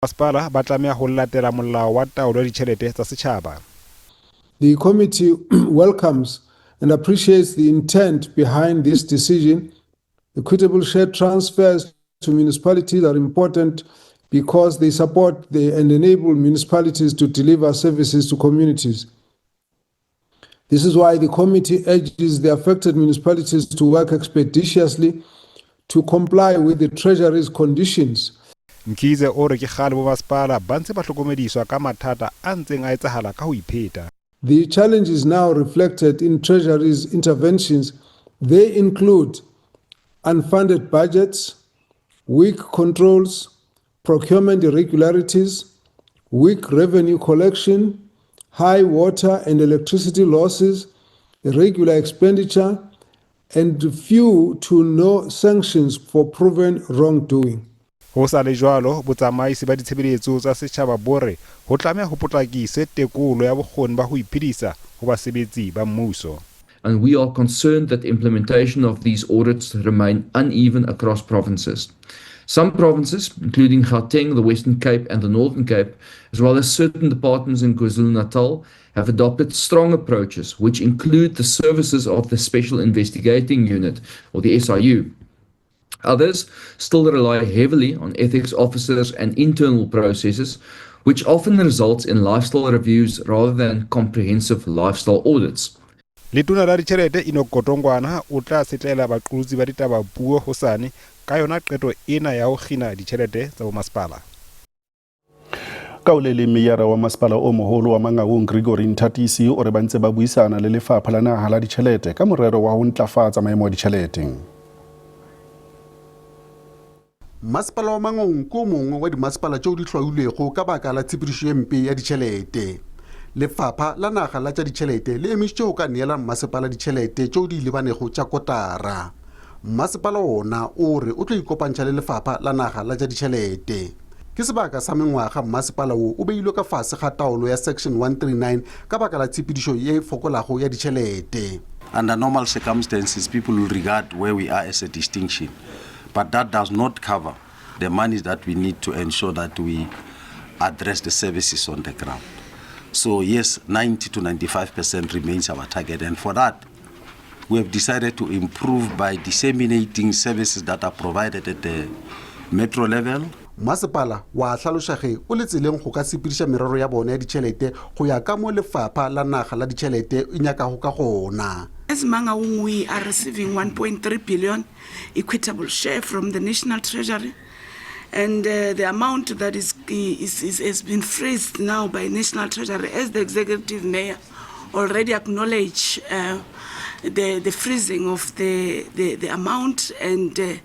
Masepala ba tlameha ho latela molao wa taolo ya ditjhelete tsa setjhaba. The committee welcomes and appreciates the intent behind this decision. Equitable share transfers to municipalities are important because they support and enable municipalities to deliver services to communities. This is why the committee urges the affected municipalities to work expeditiously to comply with the Treasury's conditions. Mkhize o re ke kgale bomasepala ba ntse ba hlokomediswa ka mathata a ntseng a etsahala ka ho ipheta. The challenges now reflected in Treasury's interventions, they include unfunded budgets, weak controls, procurement irregularities, weak revenue collection, high water and electricity losses, irregular expenditure, and few to no sanctions for proven wrongdoing. Ho sa le jwalo, botsamaisi ba ditshebeletso tsa setjhaba bo re ho tlameha ho potlakiswe tekolo ya bokgoni ba ho iphedisa ho basebetsi ba mmuso. And we are concerned that implementation of these audits remain uneven across provinces. Some provinces, including Gauteng, the Western Cape and the Northern Cape, as well as certain departments in KwaZulu-Natal, have adopted strong approaches, which include the services of the Special Investigating Unit, or the SIU. Others still rely heavily on ethics officers and internal processes, which often results in lifestyle reviews rather than comprehensive lifestyle audits. Letona la Ditjhelete Enoch Godongwana o tla setlela baqolotsi ba ditaba puo hosane ka yona qeto ena ya ho kgina ditjhelete tsa bomasepala. Ka ho le leng, meyara wa masepala o moholo wa Mangaung Gregory Nthatisi o re ba ntse ba buisana le Lefapha la Naha la Ditjhelete ka morero wa ho ntlafatsa maemo a ditjhelete. Masepala wa Mangaung ke o mongwe wa dimasepala tšeo di hlwailwego ka baka la tshepedišo ye mpe ya ditšhelete. Lefapha la Naga la tša Ditšhelete le emišitše go ka neela mmasepala ditšhelete tšeo di lebanego tša kotara. Mmasepala wona o re o tlo ikopantšha le Lefapha la Naga la tša Ditšhelete. Ke sebaka sa mengwaga mmasepala wo o beilwe ka fase ga taolo ya Section 139 ka baka la tshepedišo ye fokolago ya ditšhelete. Under normal circumstances, people will regard where we are as a distinction, but that does not cover the monies that we need to ensure that we address the services on the ground. So yes, 90 to 95% remains our target, and for that, we have decided to improve by disseminating services that are provided at the metro level. Masepala wa hlaloša ge o le tseleng go ka sepediša merero ya bona ya ditšhelete go ya ka mo Lefapha la Naga la Ditšhelete e nyakago ka gona. As Mangaung, we are receiving 1.3 billion equitable share from the National Treasury, and the amount that is has been freezed now by National Treasury, as the executive mayor already acknowledged the freezing of the amount and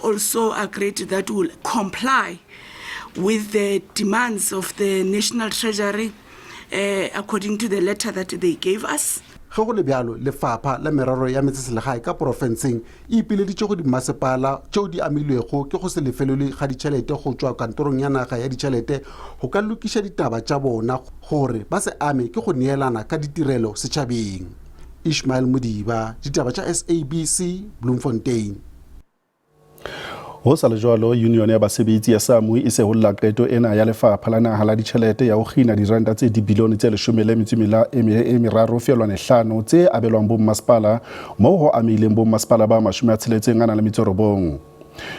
also agreed that we'll comply with the demands of the National Treasury according to the letter that they gave us. Ge go le bjalo, Lefapha la Merero ya Metseselegae ka porofenseng e ipileditše go dimasepala tšeo di amilwego ke go se lefelelwe ga ditšhelete go tšwa kantorong ya naga ya ditšhelete go ka lokiša ditaba tša bona gore ba se ame ke go neelana ka ditirelo setšhabeng. Ishmael Modiba, ditaba tša SABC, Bloemfontein. Ho sa le jwalo, union ya basebetsi ya SAMWU e seholla qeto ena ya Lefapha la Naha la Ditjhelete ya ho kgina diranta tse dibilione tse 13.35 tse abelwang bommasepala, moo ho amehileng bommasepala ba 69.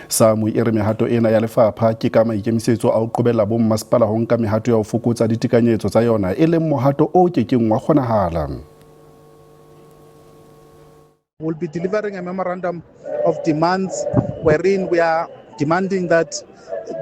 SAMWU e re mehato ena ya lefapha ke ka maikemisetso a ho qobella bommasepala ho nka mehato ya ho fokotsa ditekanyetso tsa yona, e leng mohato o ke keng wa kgonahala. We'll be delivering a memorandum of demands wherein we are demanding that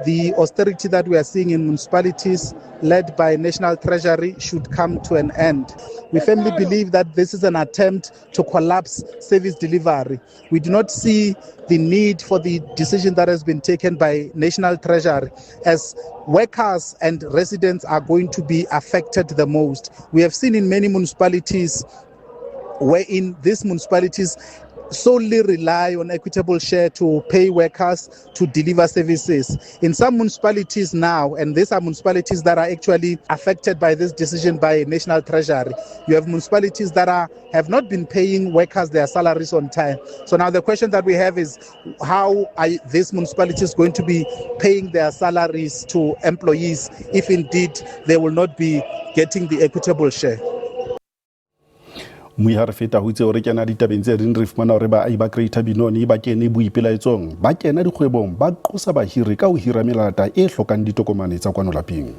the austerity that we are seeing in municipalities led by National Treasury should come to an end. We firmly believe that this is an attempt to collapse service delivery. We do not see the need for the decision that has been taken by National Treasury, as workers and residents are going to be affected the most. We have seen in many municipalities wherein these municipalities solely rely on equitable share to pay workers to deliver services. In some municipalities now, and these are municipalities that are actually affected by this decision by National Treasury, you have municipalities that are have not been paying workers their salaries on time. So now the question that we have is, how are these municipalities going to be paying their salaries to employees if indeed they will not be getting the equitable share? Mmui ha re feta ho itse re kena ditabeng tse ding, re fumana hore baahi ba Greater Benoni ba kene boipelaetsong, ba kena dikgwebong, ba qosa bahiri ka ho hira melata e hlokang ditokomane tsa kwano lapeng.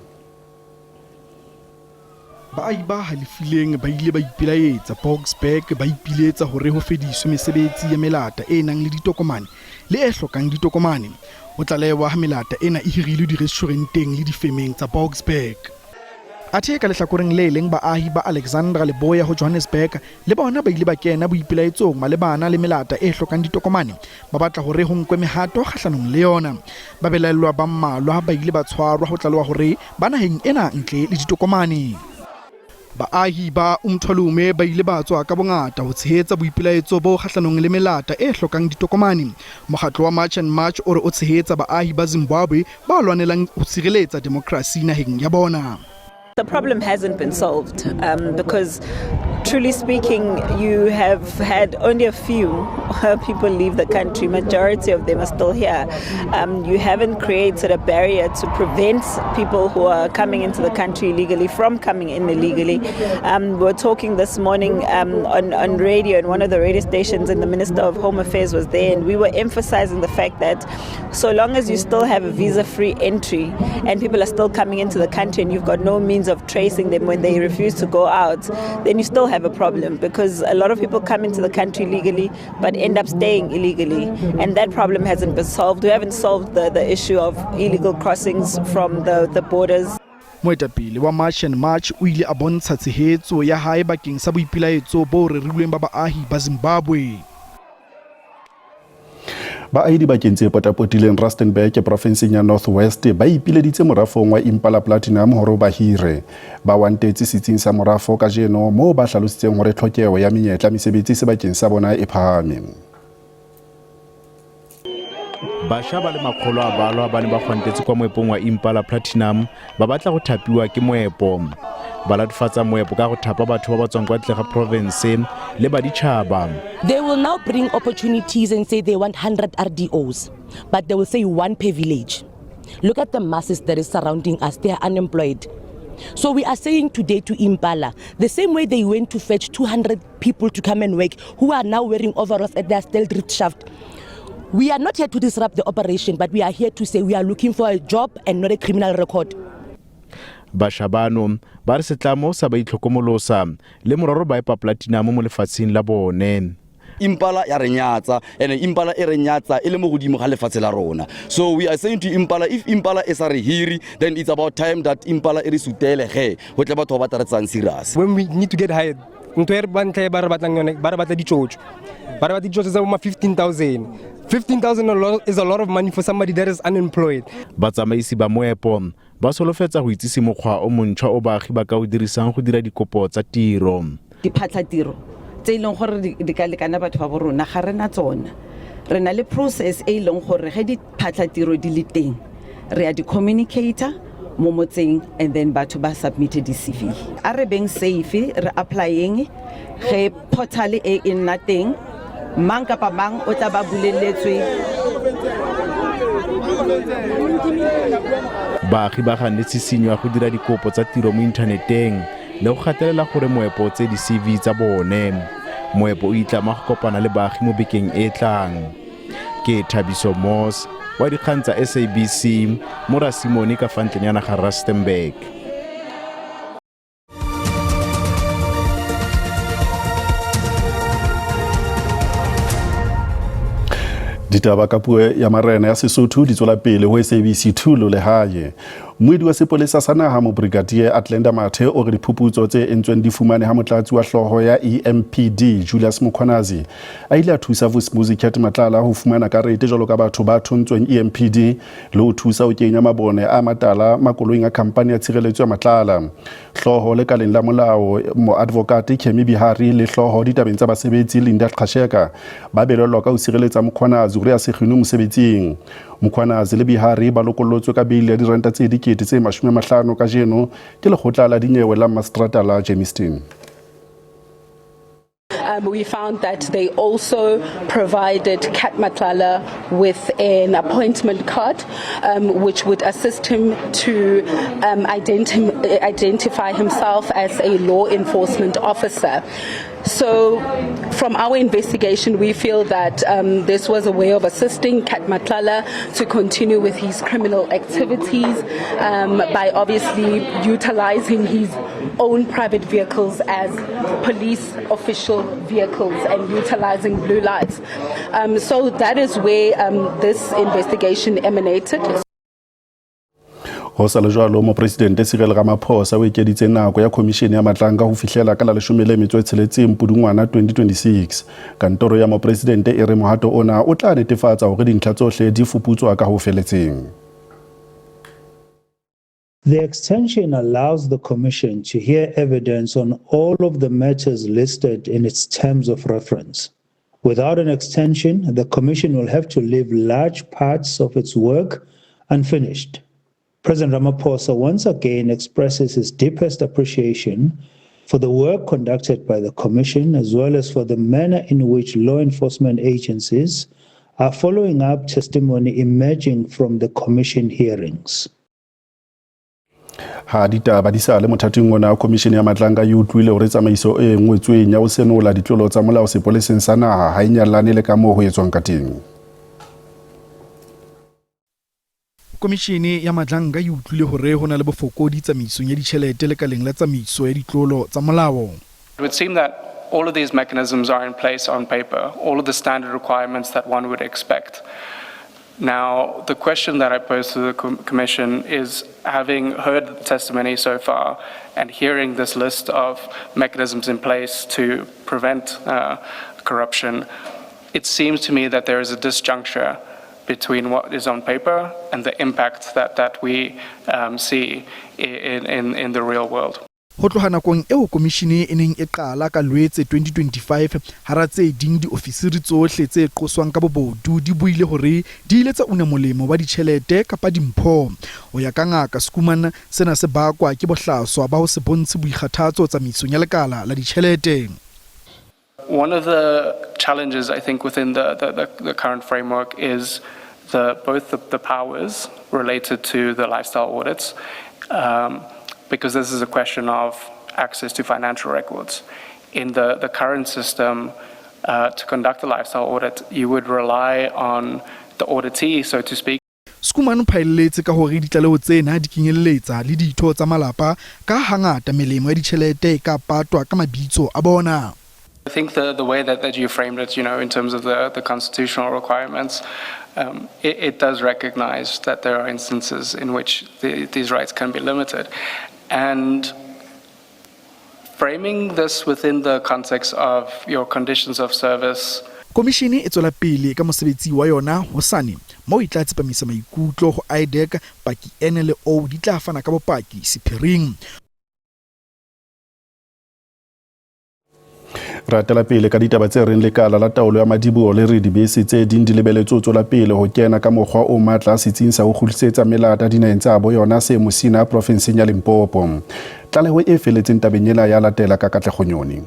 Baahi ba halefileng ba ile ba ipelaetsa Boksburg, ba ipiletsa hore ho fediswe mesebetsi ya melata e nang le ditokomane le e hlokang ditokomane. Ho tlalewa ha melata ena e hirilwe direstauranteng le difemeng tsa Boksburg. Athe ka lehlakoreng le leng, baahi ba Alexandra Leboya ho Johannesburg le bona ba ile ba kena boipelaetsong malebana le melata e hlokang ditokomane, ba batla hore ho nkwe mehato kgahlanong le yona. Ba belaellwa ba mmalwa ba ile ba tshwarwa, ho tlalewa hore ba naheng ena ntle le ditokomane. Baahi ba Umthwalume ba ile ba tswa ka bongata ho tshehetsa boipelaetso bo kgahlanong le melata e hlokang ditokomane. Mokgatlo wa March and March o re o tshehetsa baahi ba Zimbabwe ba lwanelang ho tshireletsa demokrasi naheng ya bona. The problem hasn't been solved because, truly speaking, you have had only a few people leave the country. Majority of them are still here. You haven't created a barrier to prevent people who are coming into the country illegally from coming in illegally. We were talking this morning on radio in one of the radio stations, and the Minister of Home Affairs was there, and we were emphasizing the fact that so long as you still have a visa-free entry and people are still coming into the country and you've got no means of tracing them when they refuse to go out, then you still have a problem, because a lot of people come into the country legally but end up staying illegally. And that problem hasn't been solved. We haven't solved the issue of illegal crossings from the borders. Moetapele wa March and March o ile a bontsha tshehetso ya hae bakeng sa boipelaetso bo rerilweng ba baahi ba Zimbabwe. Baahi dibakeng tse potapotileng Rustenburg profenseng ya North West ba ipileditse morafong wa Impala Platinum hore ba hire. Ba wantetse setsing sa morafo kajeno, moo ba hlalositseng hore tlhokeho ya menyetla mesebetsi sebakeng sa bona e phahame. Bašwa ba le makgolo a balwa ba ne ba gwantetse kwa moepong wa Impala Platinum, ba batla go thapiwa ke moepo. Ba latofatsa moepo ka go thapa batho ba ba tswang kwa ntle ga porofense le ba ditšhaba. They will now bring opportunities and say they want 100 RDOs, but they will say one per village. Look at the masses that is surrounding us, they are unemployed. So we are saying today to Impala, the same way they went to fetch 200 people to come and work, who are now wearing overalls at their Styldrift shaft. We are not here to disrupt the operation, but we are here to say we are looking for a job and not a criminal record. Bašwa bano ba re setlamo sa ba itlhokomolosa le mororo ba epa platinum mo lefatsheng la bone. Impala ya re nyatsa, and Impala e re nyatsa e le mo godimo ga lefatshe la rona. So we are saying to Impala, if Impala e sa re hire, then it's about time that Impala e re sutele ge go tle batho ba ba tla re tsayang serious. When we need to get hired, ntho e re ba ntlha e ba re batlang yone, ba re batla ditšotšo, ba re batla ditšotšo tsa bo ma 15,000. 15,000 is a lot of money for somebody that is unemployed. Batsamaisi ba moepo ba solofetsa go itsise mokgwa o montšhwa o baagi ba ka o dirisang go dira dikopo tsa tiro. Diphatlhatiro tse e leng gore di ka lekana batho ba bo rona, ga re na tsona. Re na le process e e leng gore ge diphatlhatiro di le teng, re a di-communicate-a mo motseng and then batho ba submit di-CV. A re beng safe, re applyeng ge portal e e nna teng. Mang kapa mang o tla ba buleletswe. Baagi ba ganne tshisinyo ya go dira dikopo tsa tiro mo inthaneteng le go gatelela gore moepo o tseye di-CV tsa bone. Moepo o itlama go kopana le baagi mo bekeng e e tlang. Ke Thabiso Mos wa dikgang tsa SABC mo Rasimone ka fa ntlenyana ga Rustenburg. Ditaba ka puo ya marena ya Sesotho di tswela pele ho SABC 2 lo lehae. Moedi wa sepolesa sa naha Mobrigadier Athlenda Mathe o re diphuputso tse entsweng di fumane ha motlatsi wa hlooho ya EMPD Julius Mkhwanazi a ile a thusa Vusimuzi Cat Matlala ho fumana karete jwalo ka batho ba thontsweng EMPD le ho thusa ho kenya mabone a matala makoloing a khampani ya tshireletso ya Matlala. Hlooho lekaleng la molao moadvokate Kemi Bihari le hlooho ditabeng tsa basebetsi Linda Qhasheka ba belellwa ka ho sireletsa Mkhwanazi hore a se kginwe mosebetsing. Mkhwanazi le Bihari ba lokollotswe ka beili ya diranta tse 50,000 kajeno ke lekgotla la dinyewe la Maseterata la Germiston. We found that they also provided Cat Matlala with an appointment card, which would assist him to identify himself as a law enforcement officer. So, from our investigation, we feel that this was a way of assisting Cat Matlala to continue with his criminal activities by obviously utilizing his own private vehicles as police official vehicles and utilizing blue lights. So that is where this investigation emanated. Ho sa le jwalo, Mopresidente Cyril Ramaphosa o ekeditse nako ya khomishene ya Madlanga ho fihlela ka la 16 Pudungwana 2026. Kantoro ya Mopresidente e re mohato ona o tla netefatsa hore dintlha tsohle di fuputswa ka ho feletseng. The extension allows the Commission to hear evidence on all of the matters listed in its terms of reference. Without an extension, the Commission will have to leave large parts of its work unfinished. President Ramaphosa once again expresses his deepest appreciation for the work conducted by the Commission, as well as for the manner in which law enforcement agencies are following up testimony emerging from the Commission hearings. Ha ditaba di sa le mothating ona, khomishene ya Madlanga e utlwile hore tsamaiso e ngwetsweng ya ho senola ditlolo tsa molao sepoleseng sa naha ha e nyallane le ka moo ho etswang ka teng. Komishene ya Madlanga e utlwile hore ho na le bofokodi tsamaisong ya ditjhelete lekaleng la tsamaiso ya ditlolo tsa molao. It would seem that all of these mechanisms are in place on paper, all of the standard requirements that one would expect. Now, the question that I pose to the Commission is, having heard the testimony so far and hearing this list of mechanisms in place to prevent corruption, it seems to me that there is a disjuncture between what is on paper and the impact that we see in the real world. Ho tloha nakong eo komishene e neng e qala ka Loetse 2025, hara tse ding diofisiri tsohle tse qoswang ka bobodu di buile hore di ile tsa una molemo wa ditjhelete kapa dimpho. Ho ya ka Ngaka Schoeman, sena se bakwa ke bohlaswa ba ho se bontshe boikgathatso tsamaisong ya lekala la ditjhelete. One of the challenges, I think, within the current framework is both the powers related to the lifestyle audits, because this is a question of access to financial records. In the current system, to conduct a lifestyle audit, you would rely on the auditee, so to speak. Schoeman o phaelletse ka hore ditlaleho tsena di kenyelletsa le ditho tsa malapa ka hangata melemo ya ditjhelete e ka patwa ka mabitso a bona. I think the way that you framed it, in terms of the constitutional requirements, it does recognize that there are instances in which these rights can be limited. And framing this within the context of your conditions of service. Komishene e tswela pele ka mosebetsi wa yona hosane moo e tla tsepamisa maikutlo ho IDAC. Paki N le O di tla fana ka bopaki sephiring. Re atela pele ka ditaba tse reng lekala la taolo ya madiboho le re dibese tse ding di lebeletse ho tswela pele ho kena ka mokgwa o matla setsing sa ho kgutlisetsa melata dinaheng tsa bo yona se Musina profenseng ya Limpopo. Tlaleho e feletseng tabeng ena ya latela ka Katlego Nyoni.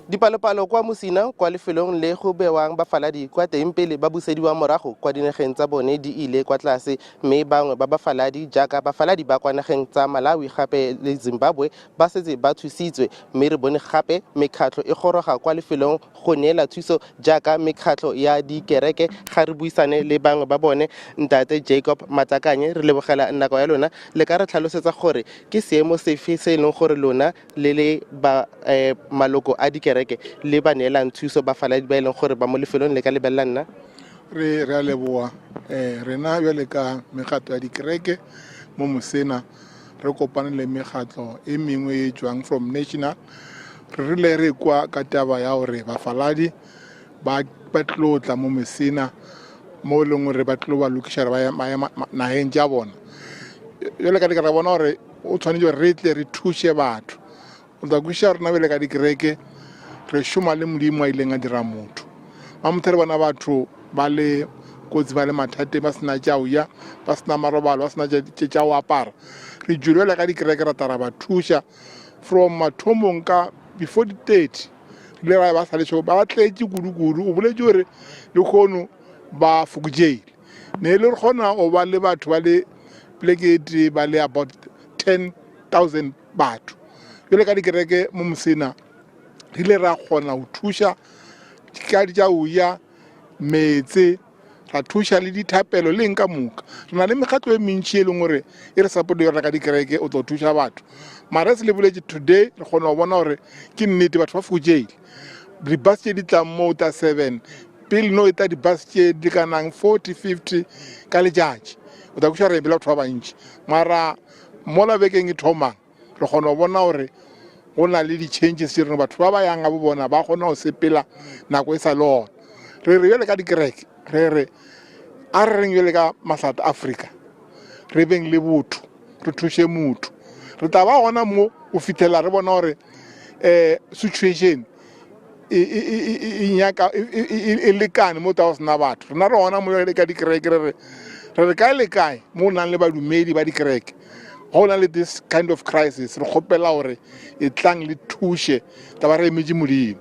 Dipalopalo kwa Musina, kwa lefelong le go bewang bafaladi kwa teng pele ba busediwa morago kwa dinageng tsa bone, di ile kwa tlase, mme bangwe ba bafaladi jaaka bafaladi ba kwa nageng tsa Malawi gape le Zimbabwe ba setse ba thusitswe. Mme re bone gape mekgatlho e goroga kwa lefelong go neela thuso jaaka mekgatlho ya dikereke. Ga re buisane le bangwe ba bone. Ntate Jacob Matakanye, re lebogela nako ya lona. Le ka re tlhalosetsa gore ke seemo sefe se e leng gore lona le le ba maloko a dikereke le ba neelang thuso bafaladi ba e leng gore ba mo lefelong le ka lebelela nna? Re re a leboa rena bjale ka mekgatlo ya dikereke mo Mosena re kopane le mekgatlo e mengwe e tšwang from national. Re rile re kwa ka taba ya gore bafaladi ba ba tlo tla mo Mesina mo e leng gore ba tlo ba lokiša gore ba ye nageng tša bona. Bjale ka re bona gore o tshwanetse gore re tle re thuše batho. O tla kwešiša rena bjale ka dikereke re šoma le Modimo a ileng a dira motho. Mamotho re bona batho ba le kotsi, ba le mathateng, ba sena tša go ja, ba sena marobalo, ba sena tša go apara. Re tšwile bjale ka dikereke ra tla ra ba thuša from mathomong ka before di 30 re ile ra ba sa le ba ba tletše kudu-kudu. O boletše gore lehono ba fokotšeile, ne e le re kgona go ba le batho ba le pleke e tee ba le about 10,000 batho. Bjale ka dikereke mo Mosena re ile ra kgona go thuša ka tša go ja, meetse, ra thuša le dithapelo le eng ka moka. Re na le mekgatlo e mentši e leng gore e re support yona ka dikereke o tlo thuša batho. Mara se le boletše today re kgona go bona gore ke nnete batho ba fokotšeile. Di-bus tše di tlang mo ta 7 pele no e tla di-bus tše di lekanang 40 50 ka letšatši. O tla kwešiša re epela batho ba bantši. Mara mola bekeng e thomang re kgona go bona gore go na le di-changes tše reng batho ba ba yang ga bo bona ba kgona go sepela nako e sa le gona. Re re bjale ka dikereke re re a re reng bjale ka ma-South Africa re beng le botho, re thuše motho. Re tla ba gona mo go fitlhela re bona gore situation e nyaka e lekane mo tla go sena batho. Rena re gona mo bjale ka dikereke re re re re kae le kae mo o nang le badumedi ba dikereke go na le this kind of crisis re kgopela gore e tlang le thuše taba re emetše Modimo.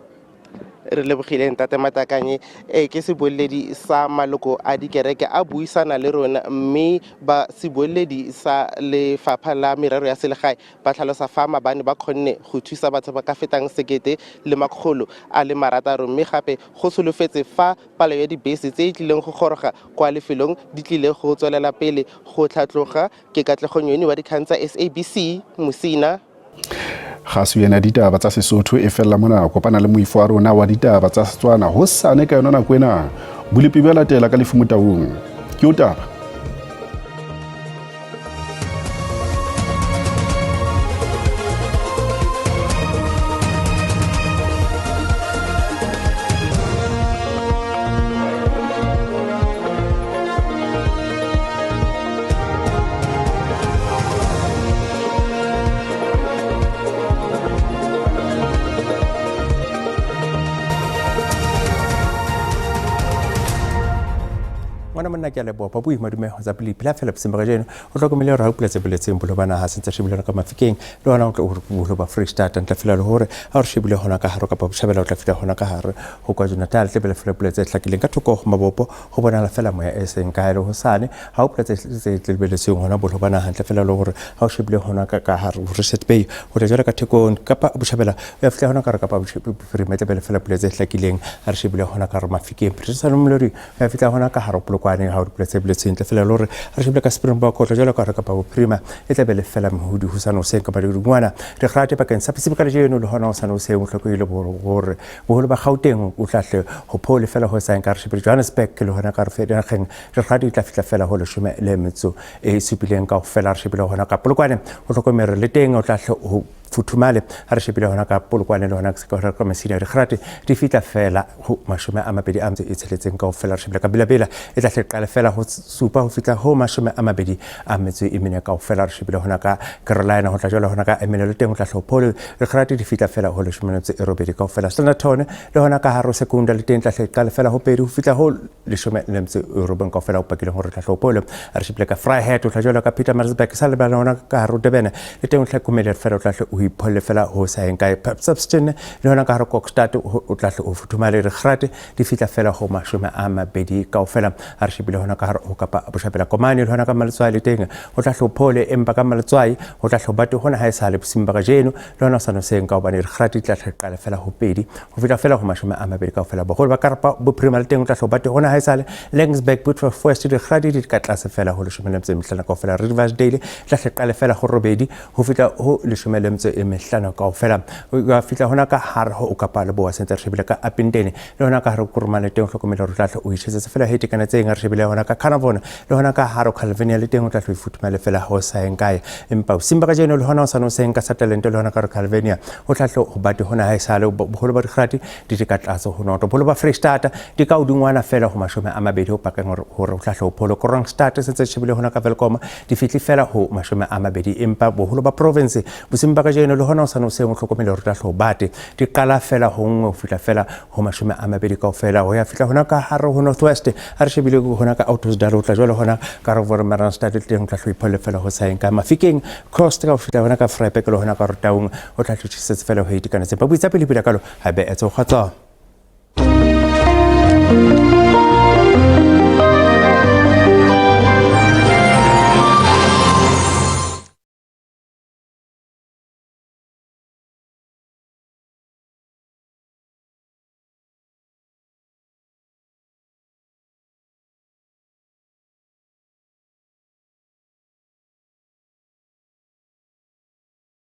Re lebogile Ntate Matakanye. E ke seboledi sa maloko a dikereke a buisana le rona, mme ba seboledi sa lefapha la merero ya selegae ba tlhalosa fa mabane ba kgonne go thusa batho ba ka fetang 1600, mme gape go solofetse fa palo ya dibese tse e tlileng go goroga kwa lefelong di tlile go tswelela pele go tlhatloga. Ke Katlego Nyoni wa dikgang tsa SABC, Musina. Kgaso ena ya ditaba tsa Sesotho e fella mona. Kopana le moifo wa rona wa ditaba tsa Setswana hosane ka yona nako ena. Bolepi bja latela ka lefu motaung. Ke o taba. Ngwana monna ke a leboha babui madume go tsa pele pila fela bosimba kajeno o hlokomele gore ga o pula tse boletseng bolo ba naga sentse shebile ka Mafikeng le gona o tlo gore bolo ba Free State ntle fela le gore ga o re shebile gona ka gare kapa botšhabela o tla fihla gona ka gare go KwaZulu Natal tle bele fela pula tse hlakileng ka thoko go mabopo go bonala fela moya e seng kae le hosane ga o pula tse tse lebeletsweng gona bolo ba naga ntle fela le gore ga o shebile gona ka ka gare go Richards Bay go tla jalo ka thekong kapa botšhabela ya fihla gona ka re kapa bophirima tle bele fela pula tse hlakileng ga re shebile gona ka re Mafikeng Pretoria Molodi ya fihla gona ka gare Polokwane ga o dipula tse boletsweng ntle fela le gore re shebile ka Springbok go tla jalo ka re kapa bophirima e tla be le fela mohodi ho sane hoseng kapa dingwana digrate bakeng sa bosibu ka lejeno le hona ho sane hoseng o hlokehile gore boholo ba Gauteng o tla hle ho phole fela ho sang ka re shebile Johannesburg le hona ka re nageng digrate di tla fihla fela ho 17 kaofela re shebile hona ka Polokwane ho hlokomere le teng o tla hle ho futhumale ha re shebile hona ka Polokwane le hona ka Messina digrate di fihla fela ho 26 kaofela re shebile ka Bela-Bela e tla hle qale fela ho 7 ho fihla ho 24 kaofela re shebile hona ka Carolina ho tla jwalo hona ka Emile le teng ho tla hle ho phole digrate di fihla fela ho 18 kaofela Standerton le hona ka hare ho Secunda le teng tla hle qale fela ho 2 ho fihla ho 19 kaofela ho pakileng hore tla hle ho phole re shebile ka Vryheid ho tla jwalo ka Pietermaritzburg sa lebala hona ka hare ho Durban le teng o tla kumele fela o tla hle o ipholle fela ho sa yeng kae Substation le hona ka hare Kokstad o tla hle o futhumale digrate di fihla fela ho 20 kaofela a re shebile hona ka hare ho Kapa Bohlabela Komane le hona ka Maletswai le teng ho tla hle o phole empa ka Maletswai ho tla hle o bate hona ha e sale bosiung ba kajeno le hona o sa noseng ka hobane digrate di tla hle qale fela ho 2 ho fihla fela ho 20 kaofela boholo ba Kapa Bophirima le teng ho tla hle o bate hona ha e sale Laingsburg Beaufort digrate di ka tlase fela ho 15 kaofela Riverdale tla hle qale fela ho 8 ho fihla ho 15. metsotso e mehlano kaofela. O ka fihla hona ka hare ho Kapa Leboa sentse re shebile ka Upington le hona ka hare ho Kurumane teng, hlokomele hore o tla hle o itjhesetse fela ho itekanetseng. Re shebile hona ka Carnarvon le hona ka hare ho Calvinia le teng o tla hle o ifuthumale fela ho sa yeng kae. Empa bosiung ba kajeno le hona o sa no seng ka Sutherland le hona ka hare Calvinia ho tla hle ho bate hona ha esale boholo ba dikgati di di ka tlase ho noto. Boholo ba Freistata di ka hodingwana fela ho 20 ho pakeng hore o tla hle o pholo. Kroonstad se ntse shebile hona ka Welkom di fihle fela ho 20, empa boholo ba province bosiung ba kajeno le hona o sa no seng o hlokomele hore o tla hle o bate di qala fela ho 1 ho fihla fela ho 20 kaofela ho ya fihla hona ka hare ho North West. Ha re shebile hona ka Ottosdal o tla jwale hona ka hare Wolmaranstad le teng o tla hle o ipholle fela ho sa yeng ka Mafikeng Coast ka ho fihla hona ka Vryburg le hona ka Rotaung o tla hle o tjhesetse fela ho itekanetseng. Ba buitsa pele pila kalo ha be etso kgotso.